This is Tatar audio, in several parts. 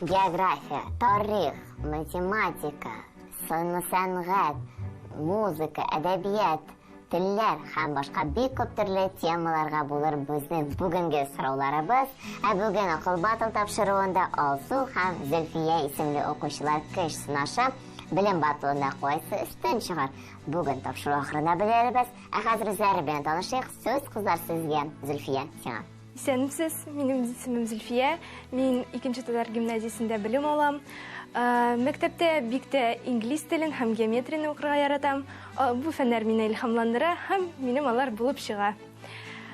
География, тарих, математика, сынлы сәнгать, музыка, әдәбият, телләр һәм башка бик күп төрле темаларга булыр безнең бүгенге сорауларыбыз. Ә бүген Акыл Батл тапшыруында Алсу һәм Зөлфия исемле укучылар көч сынаша. Белем батлында кайсы өстен чыгар? Бүген тапшыру ахырында белербез. Ә хәзер үзләре белән танышыйк. Сүз кызлар сезгә, Зөлфия, сиңа. Исәнмесез, минем исемем Зөлфия. Мин икенче татар гимназиясендә белем алам. Э, мәктәптә бик тә инглиз телен һәм геометрияне укырга яратам. Э, бу фәннәр мине илһамландыра һәм минем алар булып чыга.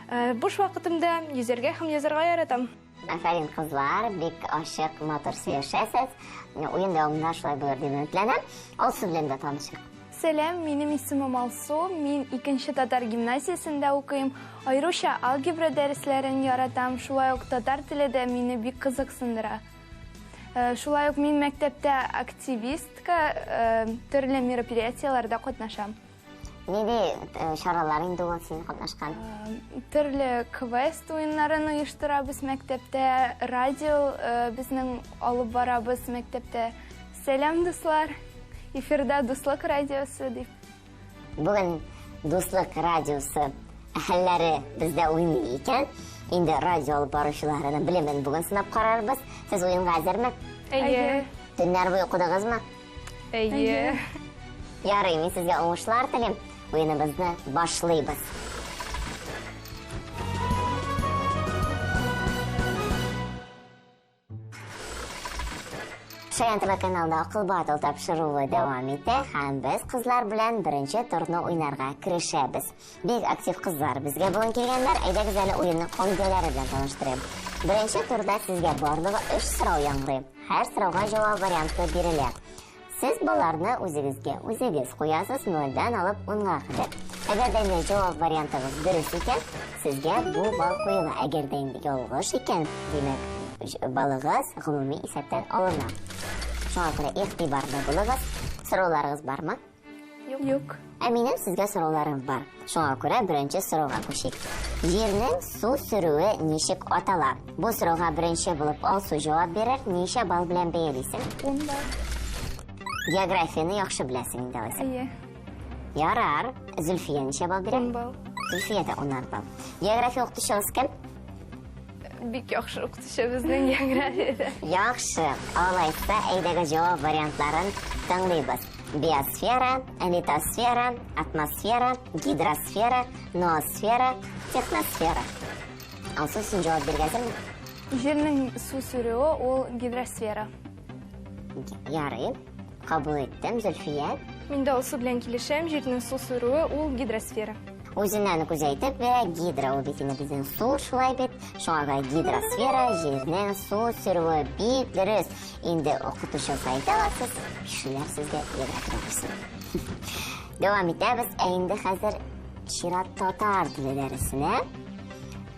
Э, буш вакытымда йөзәргә һәм язарга яратам. Афәрин, кызлар, бик ачык, матур сөйләшәсез. Уен дәвамында шулай булыр дип өметләнәм. Алсу белән дә танышыйк. Сәлам, минем исемем Алсу, мин икенче татар гимназиясендә укыйм. Аеруча алгебра дәресләрен яратам, шулай ук татар теле дә мине бик кызыксындыра. Э, шулай ук мин мәктәптә активистка, э, төрле мероприятиеләрдә катнашам. Нинди э, чаралар инде ул син катнашкан? Төрле квест уеннарын оештырабыз мәктәптә, радио безнең алып барабыз мәктәптә. Сәлам, дуслар! Эфирда Дуслык радиосы дип. Бүген Дуслык радиосы әһелләре бездә уйный икән. Инде радио алып баручыларының белемен бүген сынап карарбыз. Сез уенга әзерме? Әйе. Төннәр буе укыдыгызмы? Әйе. Ярый, мин сезгә уңышлар телим. Уеныбызны башлыйбыз. Шаян ТВ каналында Акыл Батл тапшыруы дәвам итә һәм без кызлар белән беренче турны уйнарга керешәбез. Бик актив кызлар безгә бүген килгәннәр. Әйдәгез әле уенның кагыйдәләре белән таныштырыйм. Беренче турда сезгә барлыгы 3 сорау яңгырый. Һәр сорауга җавап варианты бирелә. Сез боларны үзегезгә үзегез куясыз, нольдән алып унга кадәр. Әгәр дә инде җавап вариантыгыз дөрес икән, сезгә бу балл куела. Әгәр дә инде ялгыш икән, димәк, балыгыз гомуми исәптән алына. Шуңа күрә игътибарлы булыгыз. Сорауларыгыз бармы? Юк. Ә минем сезгә сорауларым бар. Шуңа күрә беренче сорауга күчик. Җирнең су сөрүе ничек атала? Бу сорауга беренче булып Алсу җавап бирер. Ничә балл белән бәялисең? 10 балл. Географияне яхшы беләсең инде алайса. Әйе. Ярар. Зөлфия ничә балл бирә? 10 балл. Зөлфия дә 10 балл. География укытучыгыз кем? Бик яхшы укытучы безнең географиядә. Яхшы. Алайса, әйдәгез җавап вариантларын тыңлыйбыз. Биосфера, литосфера, атмосфера, гидросфера, ноосфера, техносфера. Алсу, син җавап биргәсеңме? Җирнең су сүрүе ул гидросфера. Ярый. Кабул иттем, Зөлфия. Мин дә Алсу белән килешәм, җирнең су сүрүе ул гидросфера. Үзеннән үк үзе әйтеп бирә, гидро ул бит инде безнең су шулай бит. Шуңа күрә гидросфера, җирнең су сүрүе бик дөрес. Инде укытучыгызга әйтә аласыз, кешеләр сезгә география укысын. Дәвам итәбез. Ә инде хәзер чират татар теле дәресенә.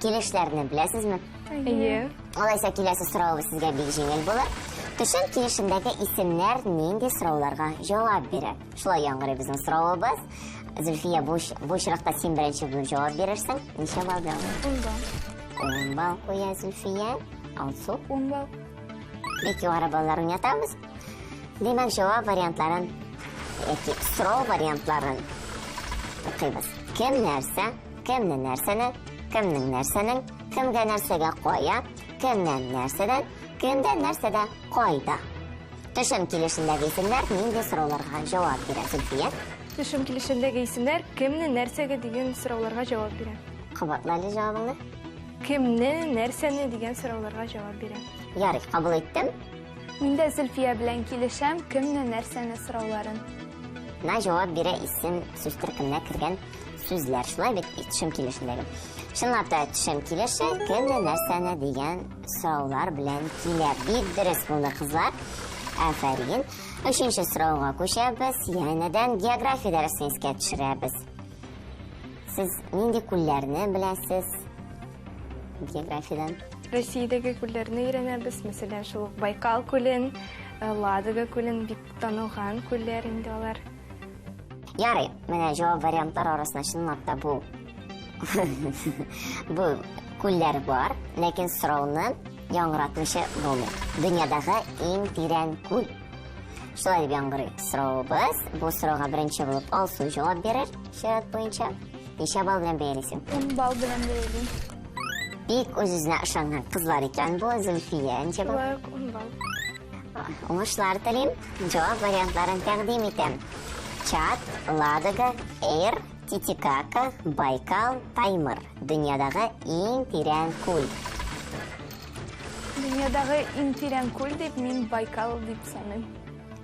Килешләрне беләсезме? Әйе. Алайса киләсе соравыбыз сезгә бик җиңел булыр. Төшем килешендәге исемнәр нинди сорауларга җавап бирә? Шулай яңгырый безнең соравыбыз. Зөлфия, бу, бу очракта син беренче булып җавап бирерсең. Ничә балл белән? 10 балл. 10 балл куя Зөлфия. Алсу. 10 балл. Бик югары баллар уйнатабыз. Димәк, җавап вариантларын яки сорау вариантларын укыйбыз. Кем нәрсә, кемне нәрсәне, кемнең нәрсәнең, кемгә нәрсәгә кая, кемнән нәрсәдән, кемдә нәрсәдә кайда. Төшем килешендәге исемнәр нинди сорауларга җавап бирә, Зөлфия? Төшем килешендәге исемнәр кемне нәрсәгә дигән сорауларга җавап бирә. Кабатла әле җавабыңны. Кемне нәрсәне дигән сорауларга җавап бирә. Ярый, кабул иттем. Мин дә Зөлфия белән килешәм, кемне нәрсәне сорауларын. На җавап бирә исем сүз төркеменә кергән сүзләр. Шулай бит төшем килешендәге. Чынлап та төшем килеше кемне нәрсәне дигән сораулар белән килә. Бик дөрес булды, кызлар. Афәрин. Өченче сорауга күчәбез. Янәдән география дәресен искә төшерәбез. Сез нинди күлләрне беләсез географиядән? Россиядәге күлләрне өйрәнәбез. Мәсәлән, шул ук Байкал күлен, э, Ладога күлен бик танылган күлләр инде алар. Ярый, менә җавап вариантлары арасында чынлап та бу бу күлләр бар, ләкин сорауны яңгыратмыйча булмый. Дөньядагы иң тирән күл. Шулай дип яңгырый соравыбыз. Бу сорауга беренче булып Алсу җавап бирер чират буенча. Ничә балл белән бәялисең? 10 балл белән бәялим. Бик үз-үзенә ышанган кызлар икән бу. Зөлфия ничә балл? Шулай ук 10 балл. Уңышлар телим. Җавап вариантларын тәкъдим итәм. Чад, Ладога, Эйр, Титикака, Байкал, Таймыр. Дөньядагы иң тирән күл. Дөньядагы иң тирән күл дип мин Байкал дип саныйм.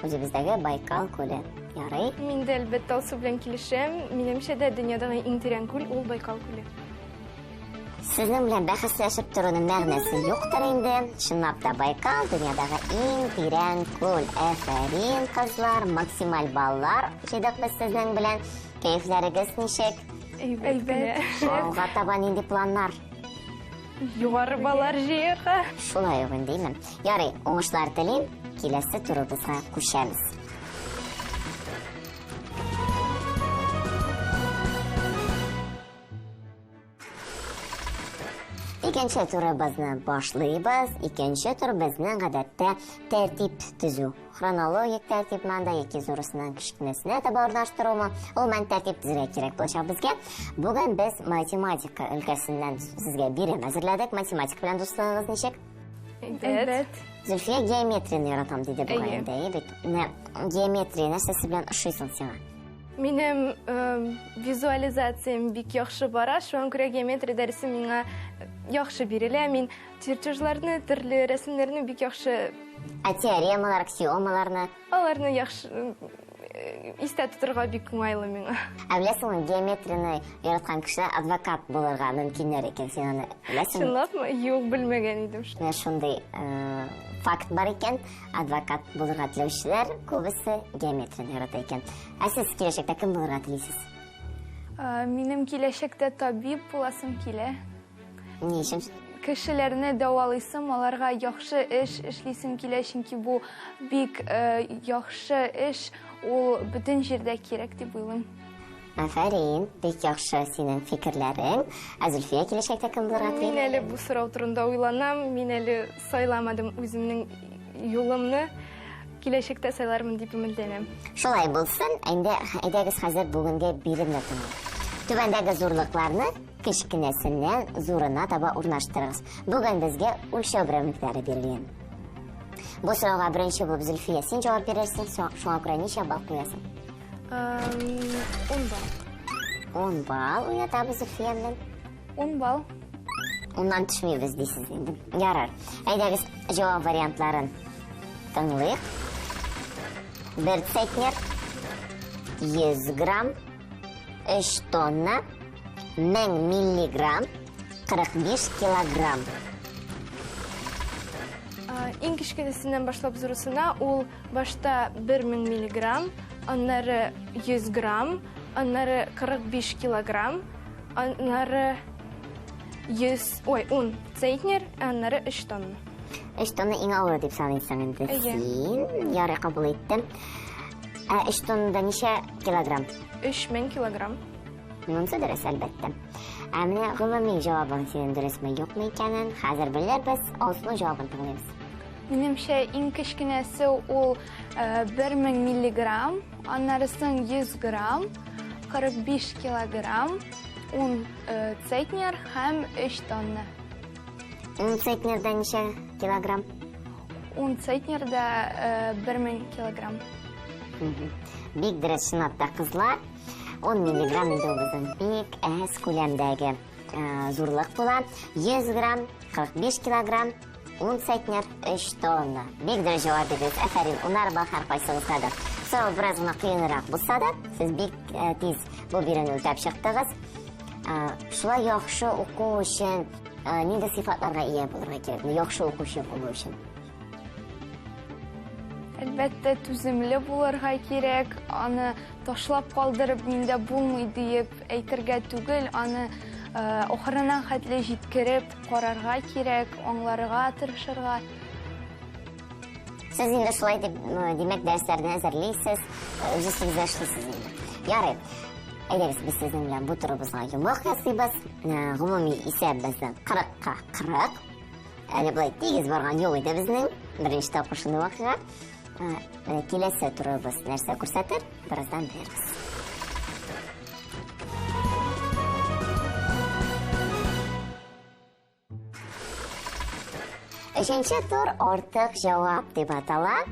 Үзебездәге Байкал күле. Ярый. Мин дә әлбәттә Алсу белән килешәм. Минемчә дә дөньядагы иң тирән күл ул Байкал күле. Сезнең белән бәхәсләшеп торуның мәгънәсе юктыр инде. Чынлап та Байкал дөньядагы иң тирән күл. Әфәрин, кызлар, максималь баллар җыйдык без сезнең белән. Кәефләрегез ничек? Әйбәт. Әйбәт. Алга таба нинди планнар? Югары баллар җыярга. Шулай ук инде, димем. Ярый, уңышлар телим. Киләсе турыбызга күчәбез. Икенче турыбызны башлыйбыз. Икенче тур безнең гадәттә тәртип төзү. Хронологик тәртип манда яки зурысыннан кечкенәсенә таба урнаштырумы? Гомумән тәртип төзергә кирәк булачак безгә. Бүген без математика өлкәсеннән сезгә бирем әзерләдек. Математика белән дуслыгыгыз ничек? Әйбәт. Зөлфия геометрияне яратам диде бугай Әйе. инде, әйе бит. Менә геометрия нәрсәсе белән ошый соң сиңа? Минем визуализациям бик яхшы бара, шуңа күрә геометрия дәресе миңа яхшы бирелә. Мин чертежларны, төрле рәсемнәрне бик яхшы, Ә теоремалар, аксиомаларны? аларны яхшы истә тотырга бик уңайлы миңа. Ә беләсеңме, геометрияне яраткан кешеләр адвокат булырга мөмкиннәр икән. Син аны беләсеңме? Чынлапмы? Юк, белмәгән идем. Менә шундый факт бар икән, адвокат булырга теләүчеләр күбесе геометрияне ярата икән. Ә сез киләчәктә кем булырга телисез? Минем киләчәктә табиб буласым килә. Ни өчен? Кешеләрне дәвалыйсым, аларга яхшы эш эшлисем килә, чөнки бу бик яхшы эш, ул бөтен җирдә кирәк дип уйлыйм. Афәрин, бик яхшы синең фикерләрең. Ә Зөлфия киләчәктә кем булырга тели? Мин әле бу сорау турында уйланам, мин әле сайламадым үземнең юлымны. Киләчәктә сайлармын дип өметләнәм. Шулай булсын, инде әйдәгез хәзер бүгенге биремне тыңлыйк. Түбәндәге зурлыкларны кечкенәсеннән зурына таба урнаштырыгыз. Бүген безгә үлчәү берәмлекләре бирелгән. Бу сорауга беренче булып Зөлфия син җавап бирерсең, шуңа күрә ничә балл куясың? 10 балл. 10 балл уйнатабыз Зөлфия белән. 10 балл. Уннан төшмибез дисез инде. Ярар. Әйдәгез җавап вариантларын тыңлыйк. 1 центнер, 100 грамм, 3 тонна, 1000 миллиграмм, 45 килограмм. Иң кечкенәсеннән башлап зурысына ул башта 1000 миллиграмм, аннары 100 грамм, аннары 45 килограмм, аннары 10 центнер, аннары 3 тонна. 3 тонна иң авыры дип саныйсың инде Әйе. син. Ярый, кабул иттем. Ә 3 тоннада ничә килограмм? 3000 килограмм. Монысы дөрес, әлбәттә. Ә менә гомуми җавабың синең дөресме, юкмы икәнен хәзер белербез. Алсуның җавабын тыңлыйбыз. Минемчә, иң кечкенәсе ул 1000 миллиграмм, аннарысын 100 грамм, 45 килограмм, 10 центнер һәм 3 тонна. 10 центнердә ничә килограмм? 10 центнердә 1000 килограмм. Бик дөрес, чынлап та, кызлар. 10 миллиграмм инде ул безнең бик әз күләмдәге зурлык була. 100 грамм, 45 килограмм, 10 центнер, 3 тонна. Бик дөрес җавап бирдегез. Афәрин, унар балл һәркайсыгызга да. Сорау бераз гына кыенрак булса да, сез бик тиз бу биремне үтәп чыктыгыз. Шулай яхшы уку өчен нинди сыйфатларга ия булырга кирәк? Яхшы укучы булу өчен. Әлбәттә, түземле булырга кирәк, аны ташлап калдырып миндә булмый диеп әйтергә түгел, аны ахырына хәтле җиткереп карарга кирәк, аңларга тырышырга. Сез инде шулай дип, димәк, дәресләрне әзерлисез, үз өстегездә эшлисез инде. Ярый. Әйдәгез, без сезнең белән бу турыбызга йомгак ясыйбыз. Гомуми исәп безнең кырыкка кырык. Әле болай тигез барган юк иде безнең. Беренче тапкыр шундый вакыйга. Менә киләсе турыбыз нәрсә күрсәтер, бераздан белербез. Өченче тур артык җавап дип атала.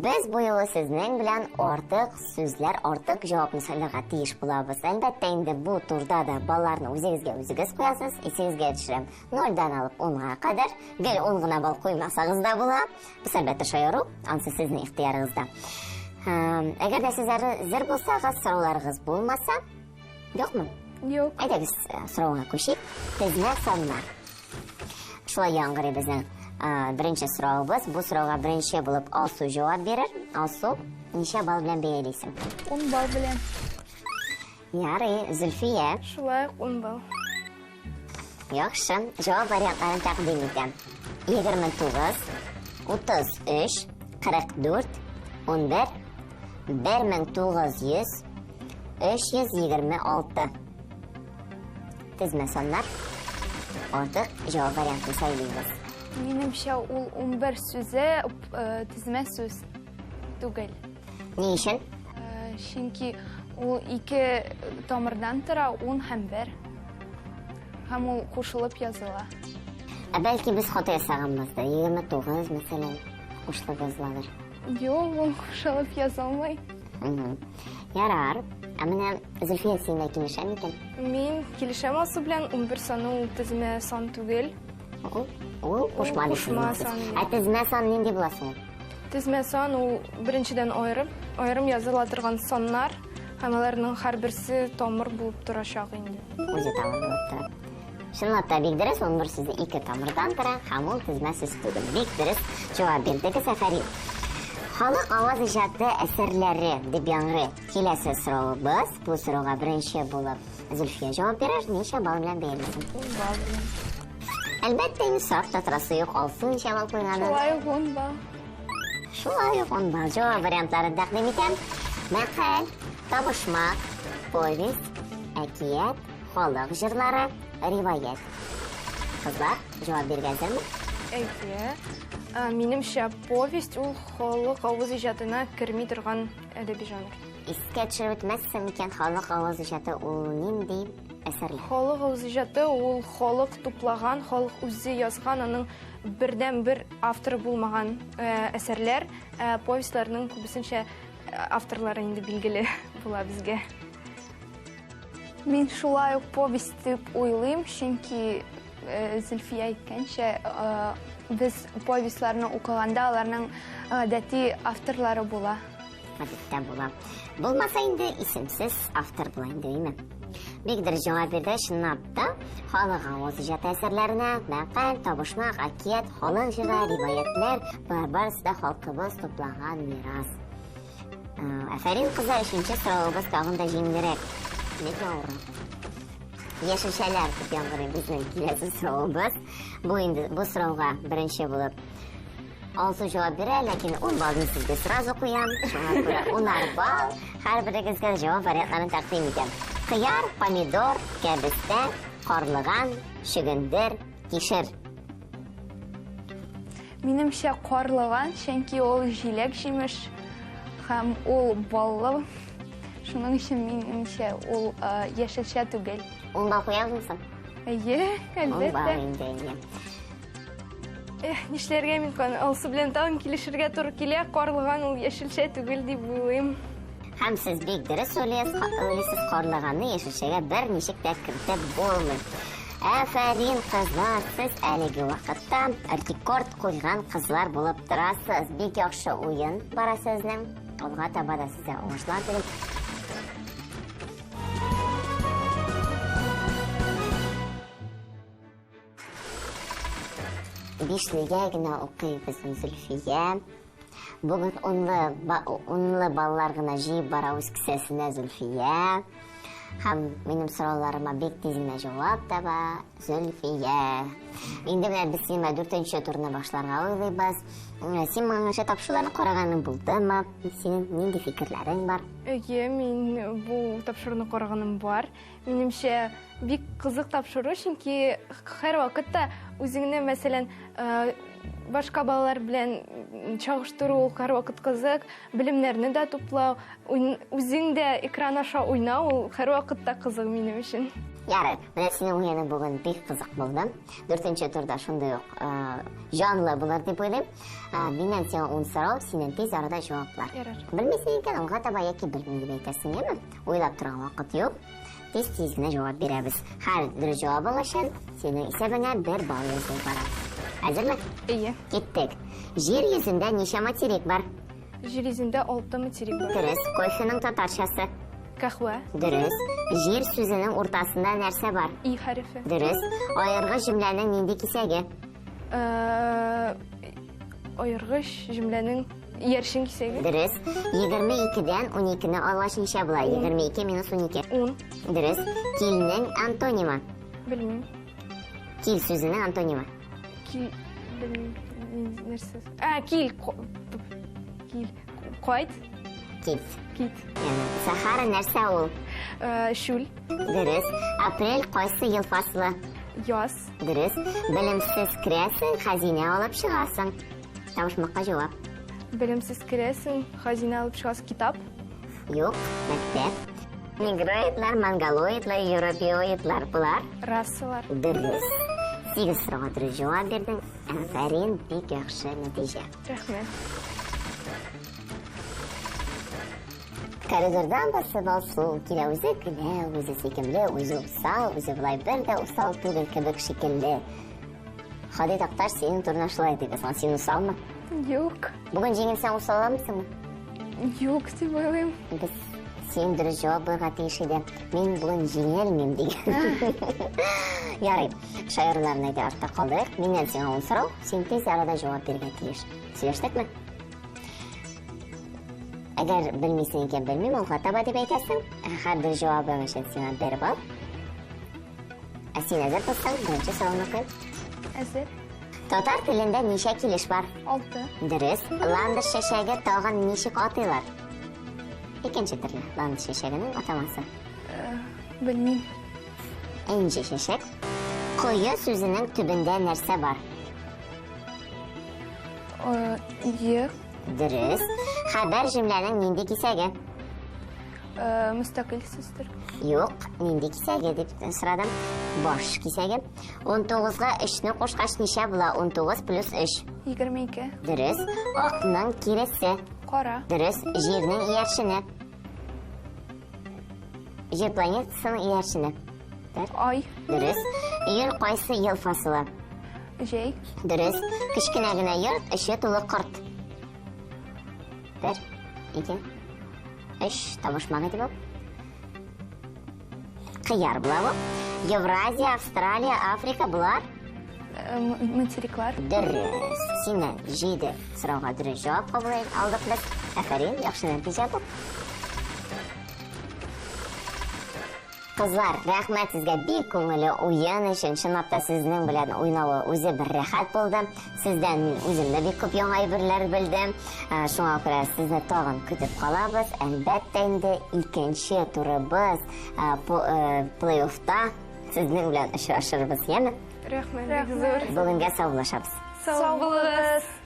Без бу юлы сезнең белән артык сүзләр, артык җавапны сайларга тиеш булабыз. Әлбәттә инде бу турда да балларны үзегезгә үзегез куясыз, исегезгә төшерәм. Нольдан алып унга кадәр. Гел ун гына балл куймасагыз да була. Бу әлбәттә шаяру, ансы сезнең ихтыярыгызда. Әгәр дә сез әзер булсагыз, сорауларыгыз булмаса, юкмы? Юк. Әйдәгез сорауга күчик. Тезмә саннар. Шулай яңгырый безнең беренче соравыбыз. Бу сорауга беренче булып Алсу җавап бирер. Алсу, ничә балл белән бәялисең? 10 балл белән. Ярый, Зөлфия. Шулай ук 10 балл. Яхшы, җавап вариантларын тәкъдим итәм. 29, 33, 44, 11, 1900, 326. Тезмә саннар. Артык җавап вариантын сайлыйбыз. Минемчә, ул 11 сүзе э, тезмә сүз түгел. Ни өчен? Э, чөнки ул ике тамырдан тора, 10 һәм 1. Һәм ул кушылып языла. Ә бәлки без хата ясаганбыздыр. 29, мәсәлән, кушылып языладыр. Юк, ул кушылып язылмый. Ярар. Ә менә Зөлфия син дә килешә микән? Мин килешәм Алсу белән, 11 саны ул тезмә сан түгел. Ул, ул кушма дип кушма сүз. сан. Ә тезмә сан нинди була соң? Тезмә сан ул беренчедән аерып, аерым языла торган саннар һәм аларның һәрберсе тамыр булып торачак инде. Үзе тамыр булып тора. Чынлап та бик дөрес, 11 сүзе ике тамырдан тора һәм ул тезмә сүз түгел. Бик дөрес җавап бирдегез, афәрин. Халык аваз иҗаты әсәрләре дип яңгырый. Киләсе соравыбыз, бу сорауга беренче булып Зөлфия җавап бирер, ничә балл белән бәялисең? 10 балл белән. Әлбәттә, инде сорап та торасы юк, Алсу ничә балл куйганын. Шулай ук 10 балл. Шулай ук 10 балл. Җавап вариантларын тәкъдим итәм. Мәкаль, табышмак, повесть, әкият, халык җырлары, риваять. Кызлар, җавап бирергә әзерме? Әйе. Минемчә, повесть ул халык авыз иҗатына керми торган әдәби жанр. Искә төшереп үтмәссең микән, халык авыз иҗаты ул нинди әсәрләр? Халык авыз иҗаты ул халык туплаган, халык үзе язган, аның бердән-бер авторы булмаган әсәрләр. Повестьларның күбесенчә авторлары инде билгеле була безгә. Мин шулай ук повесть дип уйлыйм, чөнки Зөлфия әйткәнчә, без повестьларны укыганда аларның гадәти авторлары була. Гадәттә була. Булмаса инде исемсез автор була инде, әйме? Бик дөрес җавап бирде, чынлап та халык авыз иҗаты әсәрләренә мәкаль, табышмак, әкият, халык җыры, риваятләр, болар барысы да халкыбыз туплаган мирас. Афәрин, кызлар, өченче соравыбыз тагын да җиңелрәк. Ләкин авыррак. Яшелчәләр дип яңгырый безнең киләсе соравыбыз. Бу инде бу сорауга беренче булып Алсу җавап бирә, ләкин ун баллны сезгә сразу куям. Шуңа күрә унар балл һәрберегезгә җавап вариантларын тәкъдим итәм. Кыяр, помидор, кәбестә, карлыган, чөгендер, кишер. Минемчә, карлыган, чөнки ул җиләк-җимеш һәм ул баллы. Шуның өчен минемчә, ул яшелчә түгел. Ун балл куябызмы соң? Әйе, әлбәттә. Ун балл инде, әйе. Эх, нишләргә микән? Алсу белән тагын килешергә туры килә. Карлыган ул яшелчә түгел дип уйлыйм. Һәм сез бик дөрес уйлыйсыз, карлыганны яшелчәгә берничек тә кертеп булмый. Афәрин, кызлар, сез әлеге вакытта рекорд куйган кызлар булып торасыз. Бик яхшы уен бара сезнең. Алга таба да сезгә уңышлар телим. Бишлегә генә укый безнең Зөлфия. Бүген унлы баллар гына җыеп бара үз кесәсенә Зөлфия. Һәм минем сорауларыма бик тиз генә җавап таба Зөлфия. Инде менә без синең белән дүртенче турны башларга уйлыйбыз. Син моңа тапшыруларны караганың булдымы? Синең нинди фикерләрең бар? Әйе, мин бу тапшыруны караганым бар. Минемчә, бик кызык тапшыру, чөнки һәрвакытта үзеңне, мәсәлән, э, башка балалар белән чагыштыру ул һәрвакыт кызык, белемнәрне дә туплау, үзең дә экран аша уйнау ул һәрвакытта кызык минем өчен. Ярый, менә синең уеның бүген бик кызык булды. Дүртенче турда шундый ук э, җанлы булыр дип уйлыйм. Э, миннән сиңа ун сорау, синнән тиз арада җаваплар. Ярар. Белмисең икән, алга таба яки белмим дип әйтәсең, яме? Уйлап торган вакыт юк. Тиз-тиз генә җавап бирәбез. Һәр дөрес җавабың өчен синең исәбеңә бер балл язылып бара. Әзерме? Әйе. Киттек. Җир йөзендә ничә материк бар? Җир йөзендә алты материк бар. Дөрес. Кофеның татарчасы? Кахвә. Дөрес. Җир сүзенең уртасында нәрсә бар? И хәрефе. Дөрес. Аергыч җөмләнең нинди кисәге? Э, аергыч җөмләнең иярчен кисәге. Дөрес. 22-дән 12-не алгач ничә була? 22 минус 12. 10. Дөрес. Килнең антонимы. Белмим. Кил сүзенең антонимы. Кил белмим. Нәрсә? А, кил. Кил. Кайт. Кит. Кит. Сахара нәрсә ул? Э, шүл. Дөрес. Апрель кайсы ел фасылы? Яз. Дөрес. Белемсез керәсең, хәзинә алып чыгасың. Табышмакка җавап. Белемсез керәсең, хәзинә алып чыгасың. Китап. Юк, мәктәп. Негроидлар, монголоидлар, европеоидлар болар. Расалар. Дөрес. Сигез сорауга дөрес җавап бирдең. Афәрин, бик яхшы нәтиҗә. Рәхмәт. Коридордан басып Алсу килә, үзе көлә, үзе сөйкемле, үзе усал, үзе болай бер дә усал түгел кебек шикелле. Һади Такташ синең турында шулай дип язган. Син усалмы? Юк. Бүген җиңелсәң усал аламсыңмы? Юк дип уйлыйм. Без син дөрес җавап булырга тиеш иде. Мин бүген җиңелмим дигән. Ярый, шаяруларны әйдә артта калдырыйк. Миннән сиңа ун сорау, син тиз арада җавап бирергә тиеш. Сөйләштекме? Әгәр белмисең икән, белмим, алга таба дип әйтәсең. Һәрбер җавабың өчен сиңа бер балл. Ә син әзер булсаң, беренче сорауны укыйм. Әзер. Татар телендә ничә килеш бар? Алты. Дөрес. Ландыш чәчәге тагын ничек атыйлар? Икенче төрле ландыш чәчәгенең атамасы. Э, белмим. Энҗе чәчәк. Кое сүзенең төбендә нәрсә бар? Э, Е. Дөрес. Хәбәр җөмләнең нинди кисәге? Э, мөстәкыйль сүздер. Юк, нинди кисәге дип сорадым. Баш кисәге. 19-га 3-не кушкач ничә була? 19 плюс 3. 22. Дөрес. Акның киресе. Кара. Дөрес. Җирнең иярчене. Җир планетасының иярчене. Ай. Дөрес. Июль кайсы ел фасылы? Җәй. Дөрес. Кечкенә генә йорт, эче тулы корт. Бер, ике, өч, табышмак иде бу. Кыяр була бу. Евразия, Австралия, Африка булар. Э, материклар. Дөрес. Синнән җиде сорауга дөрес җавап кабул алдык без. Афәрин, яхшы нәтиҗә бу. Кызлар, рәхмәт сезгә бик күңелле уен өчен. Чынлап та сезнең белән уйнавы үзе бер рәхәт булды. Сездән мин үзем дә бик күп яңа әйберләр белдем. Э, шуңа күрә сезне тагын көтеп калабыз. Әлбәттә инде икенче турыбыз э, э, плей-оффта сезнең белән очрашырбыз, яме? Рәхмәт, бик зур. Бүгенгә саубуллашабыз. Сау булыгыз.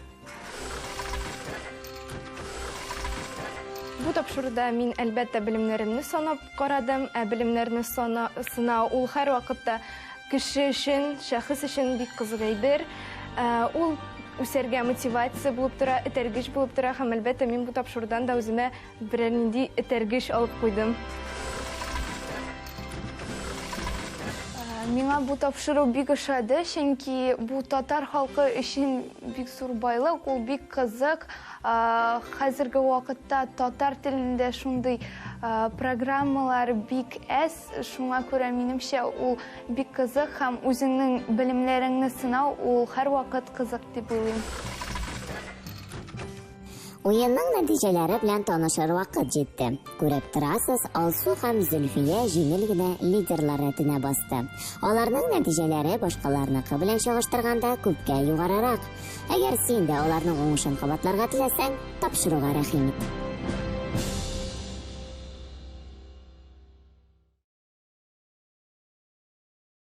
Бу тапшыруда мин, әлбәттә, белемнәремне санап карадым. Ә белемнәрне сынау ул һәрвакытта кеше өчен, шәхес өчен бик кызык әйбер. Ә, ул үсәргә мотивация булып тора, этәргеч булып тора һәм, әлбәттә, мин бу тапшырудан да үземә берәр нинди этәргеч алып куйдым. Ә, миңа бу тапшыру бик ошады, чөнки бу татар халкы өчен бик зур байлык, ул бик кызык. Ә, хәзерге вакытта татар телендә шундый, ә, программалар бик әз, шуңа күрә минемчә ул бик кызык һәм үзеңнең белемнәреңне сынау ул һәрвакыт кызык дип уйлыйм. Уенның нәтиҗәләре белән танышыр вакыт җитте. Күреп торасыз, Алсу һәм Зөлфия җиңел генә лидерлар рәтенә басты. Аларның нәтиҗәләре башкаларныкы белән чагыштырганда күпкә югарырак. Әгәр син дә аларның уңышын кабатларга теләсәң, тапшыруга рәхим ит.